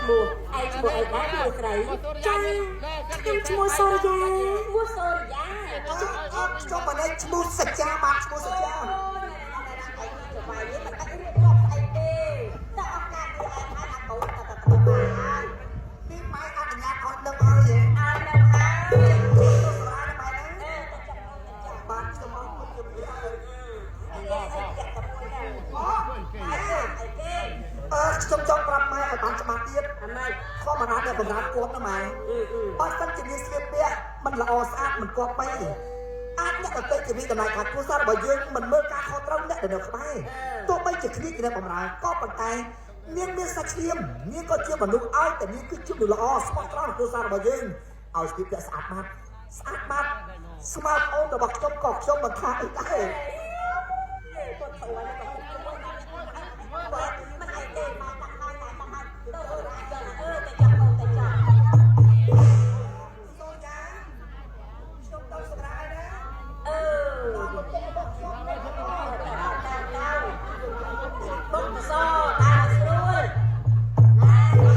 ឈ្មោះឯងឈ្មោះអីដែរឈ្មោះស្រី ចាខ្ញុំឈ្មោះសូរិយា ឈ្មោះសូរិយា អត់ខ្ញុំមិនដឹងឈ្មោះសច្ចាបាទឈ្មោះសច្ចា អូយណែណែឯងចវាយនេះមិនបាច់រៀបរាប់ស្អីទេតែអស់ការងារឯងហើយណាកូនតែតែទៅបាន នេះម៉ែអនុញ្ញាតឲ្យដឹងហើយហ៎ អើនៅហើយ ទៅសម្រាប់ម៉ែណា អឺទៅចាំអូនទៅចាំ បាទខ្ញុំអរគុណជំរាប អីអីចាក់តែមួយណា អូ អីគេ អឺខ្ញុំចង់ប្រាប់ម៉ែឲ្យបានច្បាស់ទៀត អាម៉េច ធម្មតាអ្នកបំរើគាត់ណាម៉ែ អឺអឺ បើសិនជាមានស្លៀកពាក់មិនល្អស្អាតមិនគប្បីអាចអ្នកដទៃជាវិតម្លៃខាងគ្រួសាររបស់យើងមិនមើលការខុសត្រូវអ្នកដែលនៅក្បែរទោះបីជាគ្នាជាអ្នកបំរើក៏ប៉ុន្តែនាងមានសាច់ឈាមនាងក៏ជាមនុស្សឲ្យតែនាងគឺជាមនុស្សល្អស្មោះត្រង់នឹងគ្រួសាររបស់យើងឲ្យស្លៀកពាក់ស្អាតបាត់ស្អាតបាត់ស្មើប្អូនរបស់ខ្ញុំក៏ខ្ញុំមិនថាអីដែរ គាត់ទៅហើយក៏មិនអីទេមកដាក់ហើយដាក់ហើយទៅអឺទៅចាំអូនទៅចាំ សូយ៉ាខ្ញុំទៅសម្រាប់ណា អឺទៅទៅបងសតាមស្រួលណាបងស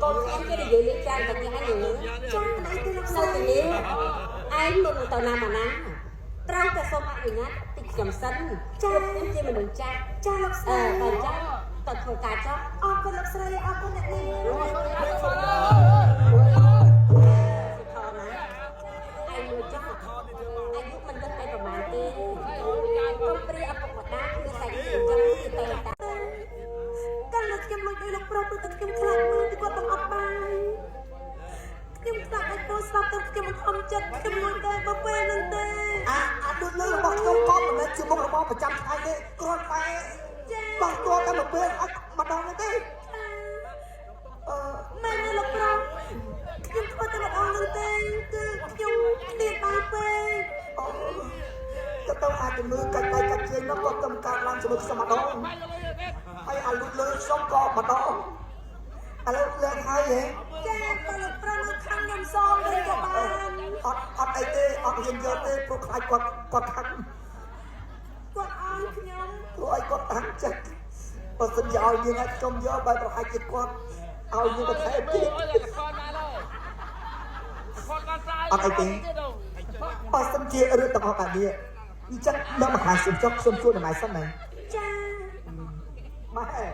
កូនខ្ញុំគេនិយាយលេងច្រើនតែនេះឯង ចាមិនអីទេលោកស្ នៅ រី ទីនេះឯងមុននឹងទៅណាមកណាត្រូវតែសូមអនុញ្ញាតតិចខ្ញុំសិនចាខ្ញុំជាមនុស្សចាស់ ចាលោកស្ អឺ រី បើចាស់ទៅធ្វើការចុះ អរគុណលោកស្រីអរគុណអ្នកនាង សុខណាឯងមើលចុះអាយុមិនដឹងឯងប្រហែលទេកុំព្រាឪពុកម្ដាយគឺតែខ្ញុំចឹងគឺតែតា កាលណាខ្ញុំលួចលុយលោកប្រុសព្រោះតែខ្ញុំខ្លាចមើលពីគាត់បង្អត់បាយខ្ញុំខ្លាចឲ្យប្រុសស្លាប់ទៅខ្ញុំមិនខំចិត្តខ្ញុំលួចតែបើពេលហ្នឹងទេ អាអាដូចលើរបស់ខ្ញុំក៏មិនមែនជាមុខរបរប្រចាំថ្ងៃទេគ្រាន់តែ ចា បោះតួតែមួយពេលអត់ម្ដងទេអឺ មែនទេលោកប្រុសខ្ញុំធ្វើតែម្ដងហ្នឹងទេគឺខ្ញុំឃ្លានបាយពេក អូទៅទៅអាចជំងឺកាច់ដៃកាច់ជើងនោះក៏ទៅកើតឡើងជាមួយខ្ញុំម្ដងហើយអាលូតលើខ្ញុំក៏ម្ដងឥឡូវលើកហើយហ៎ ចាតែលោកប្រុសនៅខាងខ្ញុំសងវិញក៏បាន អត់អត់អីទេអត់ហ៊ានយកទេព្រោះខ្លាចគាត់គាត់ខឹង គាត់ឲ្យខ្ញុំ ព្រោះឲ្យគាត់តាំងចិត្តបើសិនជាឲ្យនាងឲ្យខ្ញុំយកបែបប្រហែលជាគាត់ឲ្យនាងបន្ថែមទៀតអត់អីទេបើសិនជារឿងទាំងអស់បែបនេះអញ្ចឹងដល់មហាសុំចុកខ្ញុំជួយតម្លៃសិនណា ចា ម៉ែ